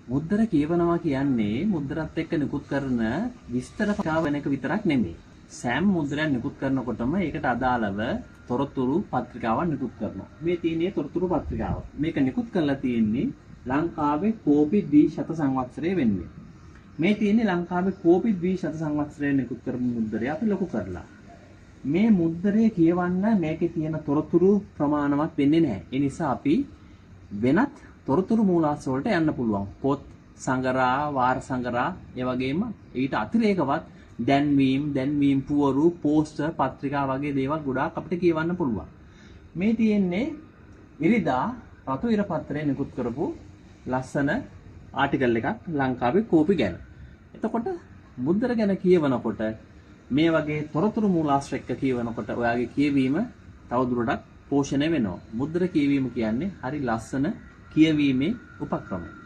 මුද්දර කියවනවා කියන්නේ මුද්දරත් එක්ක නිකුත් කරන විස්තර වෙන එක විතරක් නෙමෙයි. සෑම මුද්දරයක් නිකුත් කරනකොටම ඒකට අදාළව තොරතුරු පත්‍රිකාවක් නිකුත් කරනවා. මේ තියෙන්නේ තොරතුරු පත්‍රිකාව. මේක නිකුත් කරලා තියෙන්නේ ලංකාවේ කෝපි ද්විශත සංවත්සරය වෙනුවෙන්. මේ තියෙන්නේ ලංකාවේ කෝපි ද්විශත සංවත්සරය නිකුත් කරපු මුද්දරය අපි ලොකු කරලා. මේ මුද්දරය කියවන්න මේකේ තියෙන තොරතුරු ප්‍රමාණවත් වෙන්නේ නැහැ. ඒ නිසා අපි වෙනත් තොරතුරු මූලාශ්‍ර වලට යන්න පුළුවන්. පොත්, සංගරා, වාර සංගරා, ඒ වගේම ඊට අතිරේකවත් දැන්වීම්, දැන්වීම් පුවරු, පෝස්ටර්, පත්‍රිකා වගේ දේවල් ගොඩාක් අපිට කියවන්න පුළුවන්. මේ තියෙන්නේ ඉරිදා රතු ඉර පත්‍රය නිකුත් කරපු ලස්සන ආටිකල් එකක් ලංකාවේ කෝපි ගැන. එතකොට මුද්දර ගැන කියවනකොට මේ වගේ තොරතුරු මූලාශ්‍ර එක්ක කියවනකොට ඔයාගේ කියවීම තවදුරටත් පෝෂණය වෙනවා. මුද්දර කියවීම කියන්නේ හරි ලස්සන කියවීමේ උපක්‍රමයක්.